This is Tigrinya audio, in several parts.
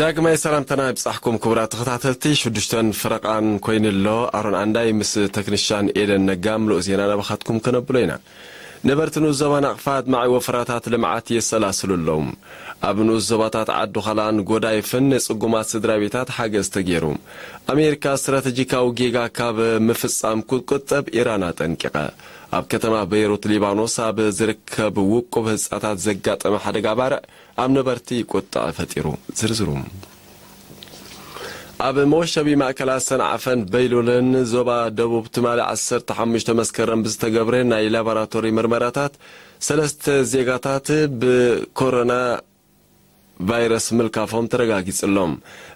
ዳግማይ ሰላምታና ይብጻሕኩም ክቡራት ተኸታተልቲ። ሽዱሽተን ፈረቓን ኮይኑ ኣሎ። ኣሮን ኣንዳይ ምስ ተክኒሻን ኤደን ነጋ ምሉእ ዜና ናባኻትኩም ከነብሎ ኢና። ነበርቲ ንኡስ ዞባ ናቕፋ ኣድማዒ ወፈራታት ልምዓት የሰላስሉ ኣለዉ። ኣብ ንኡስ ዞባታት ዓዲ ዃላን ጎዳይፍን ንጽጉማት ስድራ ቤታት ሓገዝ ተገይሩ። ኣሜሪካ ስትራተጂካዊ ጌጋ ካብ ምፍጻም ክትቁጠብ ኢራን ኣጠንቂቐ። ኣብ ከተማ በይሩት ሊባኖስ ኣብ ዝርከብ ውቁብ ህንጻታት ዘጋጠመ ሓደጋ ባርዕ ኣብ ነበርቲ ቁጥዐ ፈጢሩ። ዝርዝሩ። ኣብ መወሸቢ ማእከላት ሰንዓፈን በይሉልን ዞባ ደቡብ ትማሊ ዓሰርተ ሓሙሽተ መስከረም ብዝተገብረ ናይ ላቦራቶሪ ምርመራታት ሰለስተ ዜጋታት ብኮሮና ቫይረስ ምልካፎም ተረጋጊጹ ኣሎ።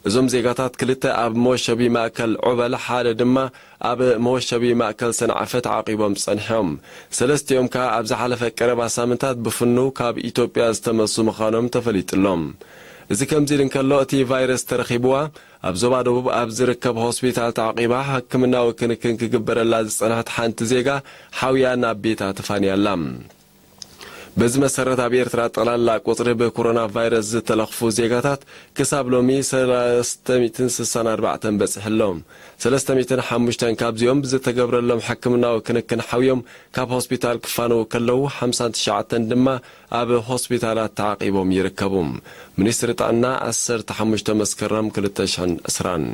እዞም ዜጋታት ክልተ ኣብ መወሸቢ ማእከል ዑበል፣ ሓደ ድማ ኣብ መወሸቢ ማእከል ሰንዓፈ ተዓቂቦም ጸኒሖም። ሰለስቲኦም ከኣ ኣብ ዝሓለፈ ቀረባ ሳምንታት ብፍኑ ካብ ኢትዮጵያ ዝተመሱ ምዃኖም ተፈሊጡ ኣሎ። እዚ ከምዚ ኢሉ እንከሎ፣ እቲ ቫይረስ ተረኺብዋ ኣብ ዞባ ደቡብ ኣብ ዝርከብ ሆስፒታል ተዓቂባ ሕክምናዊ ክንክን ክግበረላ ዝጸንሐት ሓንቲ ዜጋ ሓውያ ናብ ቤታ ተፋንያ ኣላ። በዚ መሰረት ኣብ ኤርትራ ጠቕላላ ቁጽሪ ብኮሮና ቫይረስ ዝተለኽፉ ዜጋታት ክሳብ ሎሚ ሰለስተ ሚእትን ስሳን ኣርባዕተን በጺሑ ኣሎ። ሰለስተ ሚእትን ሓሙሽተን ካብዚኦም ብዝተገብረሎም ሕክምናዊ ክንክን ሓውዮም ካብ ሆስፒታል ክፋነዉ ከለዉ፣ ሓምሳን ትሽዓተን ድማ ኣብ ሆስፒታላት ተዓቂቦም ይርከቡ። ሚኒስትሪ ጥዕና ዓሰርተ ሓሙሽተ መስከረም ክልተ ሽሕን ዕስራን።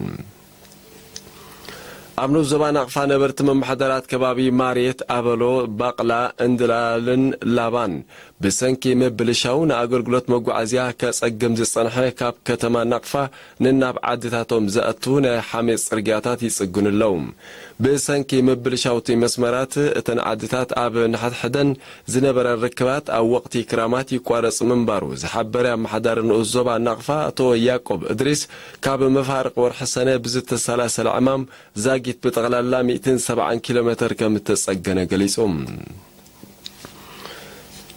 ኣብ ንኡስ ዞባ ናቕፋ ነበርቲ ምምሕዳራት ከባቢ ማርየት፣ ኣበሎ፣ ባቕላ፣ እንድላልን ላባን ብሰንኪ ምብልሻው ንኣገልግሎት መጓዓዝያ ከጸግም ዝጸንሐ ካብ ከተማ ናቕፋ ንናብ ዓድታቶም ዘእቱ ናይ ሓመድ ጽርግያታት ይጽግኑ ኣለዉ። ብሰንኪ ምብልሻው እቲ መስመራት እተን ዓድታት ኣብ ንሕድሕደን ዝነበረ ርክባት ኣብ ወቕቲ ክራማት ይቋረጽ ምንባሩ ዝሓበረ ኣመሓዳሪ ንኡስ ዞባ ናቕፋ ኣቶ ያዕቆብ እድሪስ፣ ካብ መፋርቕ ወርሒ ሰነ ብዝተሰላሰለ ዕማም ዛጊት ብጠቕላላ ሚእትን ሰብዓን ኪሎ ሜተር ከም እተጸገነ ገሊጹ።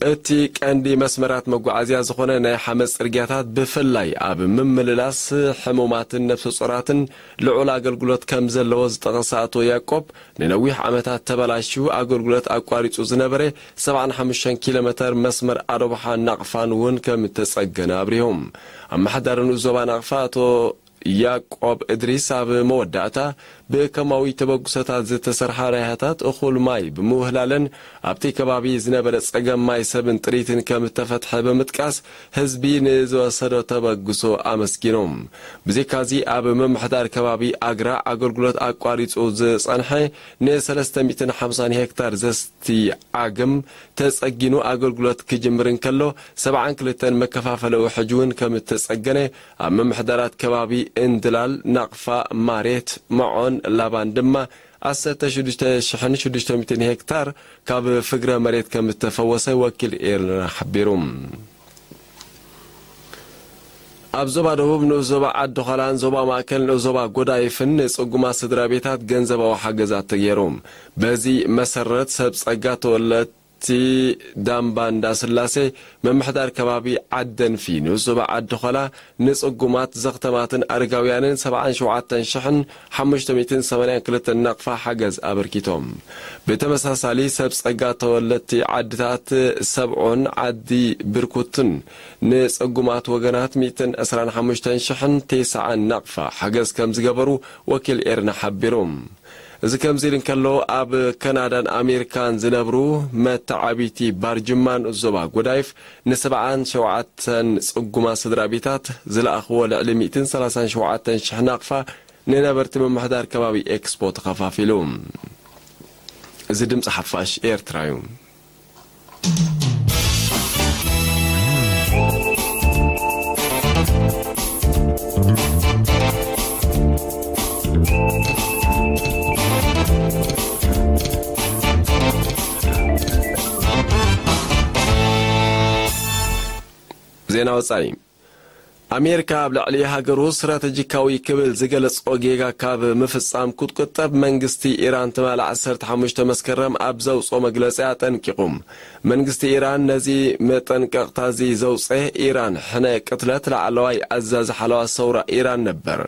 እቲ ቀንዲ መስመራት መጓዓዝያ ዝኾነ ናይ ሓመድ ጽርግያታት ብፍላይ ኣብ ምምልላስ ሕሙማትን ነፍሰ ጾራትን ልዑል ኣገልግሎት ከም ዘለዎ ዝጠቐሰ ኣቶ ያዕቆብ፣ ንነዊሕ ዓመታት ተበላሽዩ ኣገልግሎት ኣቋሪጹ ዝነበረ ሰብዓን ሓሙሽተን ኪሎ ሜተር መስመር ኣዶብሓን ናቕፋን እውን ከም እተጸገነ ኣብሪሆም። ኣመሓዳሪ ንኡስ ዞባ ናቕፋ ኣቶ ያዕቆብ እድሪስ ኣብ መወዳእታ፣ ብከማዊ ተበግሶታት ዝተሰርሓ ናይ ሃታት እኹል ማይ ብምውህላለን ኣብቲ ከባቢ ዝነበረ ጸገም ማይ ሰብን ጥሪትን ከም እተፈትሐ ብምጥቃስ፣ ህዝቢ ንዝወሰዶ ተበግሶ ኣመስጊኖም። ብዘይካዚ፣ ኣብ ምምሕዳር ከባቢ ኣግራ ኣገልግሎት ኣቋሪጹ ዝጸንሐ ንሰለስተ ሚእትን ሓምሳን ሄክታር ዘስቲ ዓግም ተጸጊኑ ኣገልግሎት ክጅምር እንከሎ፣ ሰብዓን ክልተን መከፋፈሊ ውሕጅ እውን ከም እተጸገነ ኣብ ምምሕዳራት ከባቢ እንድላል፣ ናቕፋ፣ ማሬት፣ መዖን፣ ላባን ድማ ዓሰርተ ሽዱሽተ ሽሕን ሽዱሽተ ሚእትን ሄክታር ካብ ፍግረ መሬት ከም እተፈወሰ ወኪል ኤርና ሓቢሩ። ኣብ ዞባ ደቡብ ንኡስ ዞባ ዓዲ ዃላን ዞባ ማእከል ንኡስ ዞባ ጎዳይፍን ንጽጉማት ስድራ ቤታት ገንዘባዊ ሓገዛት ተገይሩ። በዚ መሰረት ሰብ ጸጋ ተወለቲ ዳምባ እንዳስላሴ ምምሕዳር ከባቢ ዓደንፊ ንኡስ ዞባ ዓዲ ዃላ ንጽጉማት ዘኽተማትን ኣረጋውያንን ሰብዓን ሸውዓተን ሽሕን ሓሙሽተ ሚእትን ሰማንያን ክልተን ናቕፋ ሓገዝ ኣበርኪቶም። ብተመሳሳሊ ሰብ ጸጋ ተወለቲ ዓድታት ሰብዖን ዓዲ ብርኩትን ንጽጉማት ወገናት ሚእትን ዕስራን ሓሙሽተን ሽሕን ቴስዓን ናቕፋ ሓገዝ ከም ዝገበሩ ወኪል ኤርና ሓቢሩ። እዚ ከምዚ ኢሉ እንከሎ፣ ኣብ ከናዳን ኣሜሪካን ዝነብሩ መተዓቢቲ ባርጅማን ዞባ ጎዳይፍ ንሰብዓን ሸውዓተን ጽጉማት ስድራ ቤታት ዝለኣኽዎ ልዕሊ ሚእትን ሰላሳን ሸውዓተን ሽሕ ናቕፋ ንነበርቲ ምምሕዳር ከባቢ ኤክስፖ ተኸፋፊሉ። እዚ ድምፂ ሓፋሽ ኤርትራ እዩ። ዜና ወጻኢ። ኣሜሪካ ኣብ ልዕሊ ሃገሩ ስትራተጂካዊ ክብል ዝገለጾ ጌጋ ካብ ምፍጻም ክትቁጠብ መንግስቲ ኢራን ትማሊ ዓሰርተ ሓሙሽተ መስከረም ኣብ ዘውጽኦ መግለጺ ኣጠንቂቑ። መንግስቲ ኢራን ነዚ መጠንቀቕታ እዚ ዘውጽኤ፣ ኢራን ሕነ ቅትለት ላዕለዋይ ኣዛዚ ሓለዋ ሰውራ ኢራን ነበር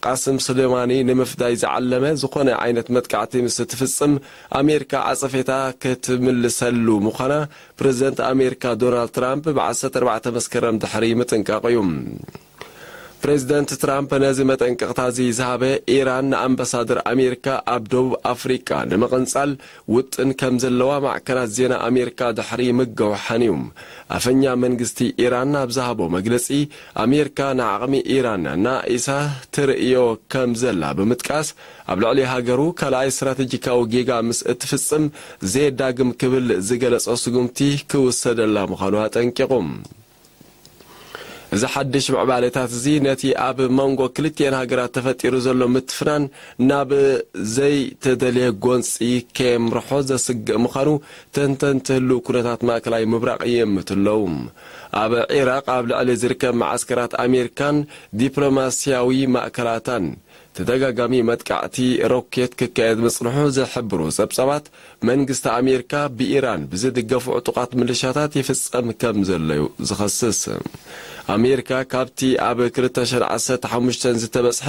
ቃስም ሱሌማኒ ንምፍዳይ ዝዓለመ ዝኾነ ዓይነት መጥቃዕቲ ምስ እትፍጽም፣ ኣሜሪካ ዓጸፌታ ክትምልሰሉ ምዃና ፕረዚደንት ኣሜሪካ ዶናልድ ትራምፕ ብ ዓሰርተ ኣርባዕተ መስከረም ድሕሪ ምጥንቃቑ እዩ። ፕሬዚደንት ትራምፕ ነዚ መጠንቀቕታ እዚ ዝሃበ፣ ኢራን ንኣምባሳደር ኣሜሪካ ኣብ ደቡብ ኣፍሪቃ ንምቕንጻል ውጥን ከም ዘለዋ ማዕከናት ዜና ኣሜሪካ ድሕሪ ምግውሓን እዩ። ኣፈኛ መንግስቲ ኢራን ኣብ ዝሃቦ መግለጺ፣ ኣሜሪካ ንዓቕሚ ኢራን ኣናኢሳ ትርእዮ ከም ዘላ ብምጥቃስ፣ ኣብ ልዕሊ ሃገሩ ካልኣይ ስትራቴጂካዊ ጌጋ ምስ እትፍጽም፣ ዘየዳግም ክብል ዝገለጾ ስጉምቲ ክውሰደላ ምዃኑ ኣጠንቂቑ። እዚ ሓድሽ ምዕባለታት እዚ፣ ነቲ ኣብ መንጎ ክልቲኤን ሃገራት ተፈጢሩ ዘሎ ምትፍናን ናብ ዘይተደልየ ጎንጺ ከየምርሖ ዘስግእ ምዃኑ ተንተንቲ ህሉው ኩነታት ማእከላይ ምብራቕ ይእምቱ ኣለዉ። ኣብ ዒራቕ ኣብ ልዕሊ ዝርከብ መዓስከራት ኣሜሪካን ዲፕሎማስያዊ ማእከላታን ተደጋጋሚ መጥቃዕቲ ሮኬት ክካየድ ምጽንሑ ዝሕብሩ ጸብጻባት፣ መንግስቲ ኣሜሪካ ብኢራን ብዝድገፉ ዕጡቓት ምልሻታት ይፍጸም ከም ዘሎ እዩ ዝኸስስ። ኣሜሪካ ካብቲ ኣብ ክልተ ሽሕን ዓሰርተ ሓሙሽተን ዝተበጽሐ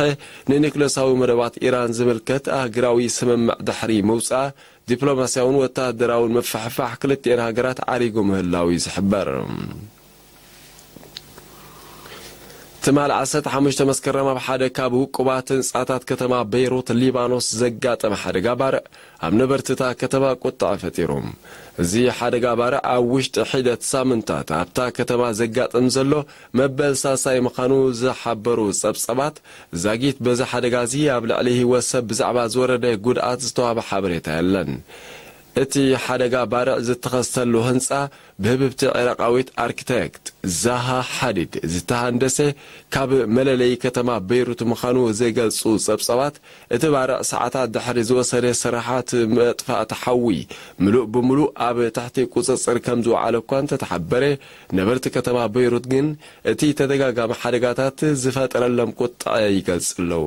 ንኒክለሳዊ መደባት ኢራን ዝምልከት ኣህግራዊ ስምምዕ ድሕሪ ምውጻኣ፣ ዲፕሎማስያውን ወተሃደራውን ምፍሕፋሕ ክልቲኤን ሃገራት ዓሪጉ ምህላው እዩ ዝሕበር። ትማል ዓሰርተ ሓሙሽተ መስከረም ኣብ ሓደ ካብ ውቁባት ህንጻታት ከተማ በይሩት ሊባኖስ ዘጋጠመ ሓደጋ ባርዕ ኣብ ነበርቲ እታ ከተማ ቁጥዐ ፈጢሩ። እዚ ሓደጋ ባርዕ ኣብ ውሽጢ ሒደት ሳምንታት ኣብታ ከተማ ዘጋጥም ዘሎ መበል ሳልሳይ ምዃኑ ዝሓበሩ ጸብጸባት፣ ዛጊት በዚ ሓደጋ እዚ ኣብ ልዕሊ ህይወት ሰብ ብዛዕባ ዝወረደ ጉድኣት ዝተዋህበ ሓበሬታ የለን። እቲ ሓደጋ ባርዕ ዝተኸስተሉ ህንጻ ብህብብቲ ዒራቓዊት ኣርኪቴክት ዛሃ ሓዲድ ዝተሃንደሰ፣ ካብ መለለዪ ከተማ በይሩት ምዃኑ ዝገልጹ ጸብጻባት፣ እቲ ባርዕ ሰዓታት ድሕሪ ዝወሰደ ስራሓት መጥፋእቲ ሓዊ ምሉእ ብምሉእ ኣብ ትሕቲ ቁጽጽር ከም ዝወዓለ እኳ እንተተሓበረ፣ ነበርቲ ከተማ በይሩት ግን እቲ ተደጋጋሚ ሓደጋታት ዝፈጠረሎም ቁጥዐ ይገልጽ ኣለዉ።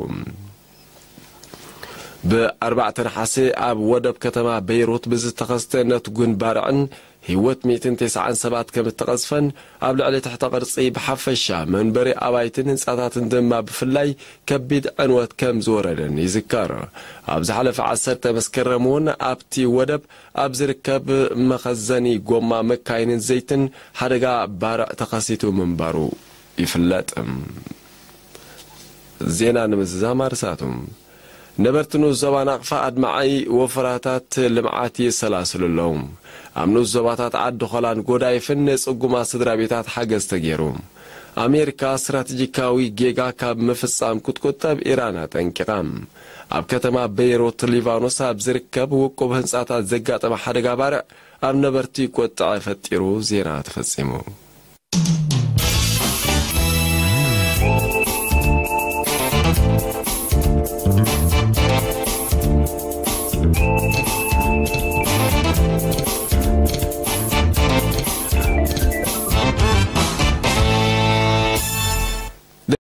ብ ኣርባዕተ ነሓሰ ኣብ ወደብ ከተማ በይሩት ብዝተኸስተ ነትጉን ባርዕን ህይወት ሚእትን ተስዓን ሰባት ከም እተቐዝፈን፣ ኣብ ልዕሊ ትሕተ ቅርጺ ብሓፈሻ መንበሪ ኣባይትን ህንጻታትን ድማ ብፍላይ ከቢድ ዕንወት ከም ዝወረደን ይዝከር። ኣብ ዝሓለፈ ዓሰርተ መስከረም እውን ኣብቲ ወደብ ኣብ ዝርከብ መኸዘኒ ጎማ መካይንን ዘይትን ሓደጋ ባርዕ ተኸሲቱ ምንባሩ ይፍለጥ። ዜና ንምዝዛም ኣርሳቱ። ነበርቲ ንኡስ ዞባ ናቕፋ ኣድማዒ ወፈራታት ልምዓት የሰላስሉ ኣለዉ። ኣብ ንኡስ ዞባታት ዓዲ ኾላን ጎዳይፍን ንጽጉማት ስድራ ቤታት ሓገዝ ተገይሩ። ኣሜሪካ ስትራቴጂካዊ ጌጋ ካብ ምፍጻም ክትቁጠብ ኢራን ኣጠንቂቓ። ኣብ ከተማ በይሩት ሊባኖስ ኣብ ዝርከብ ውቁብ ህንጻታት ዘጋጠመ ሓደጋ ባርዕ ኣብ ነበርቲ ቁጥዐ ፈጢሩ ዜና ተፈጺሙ።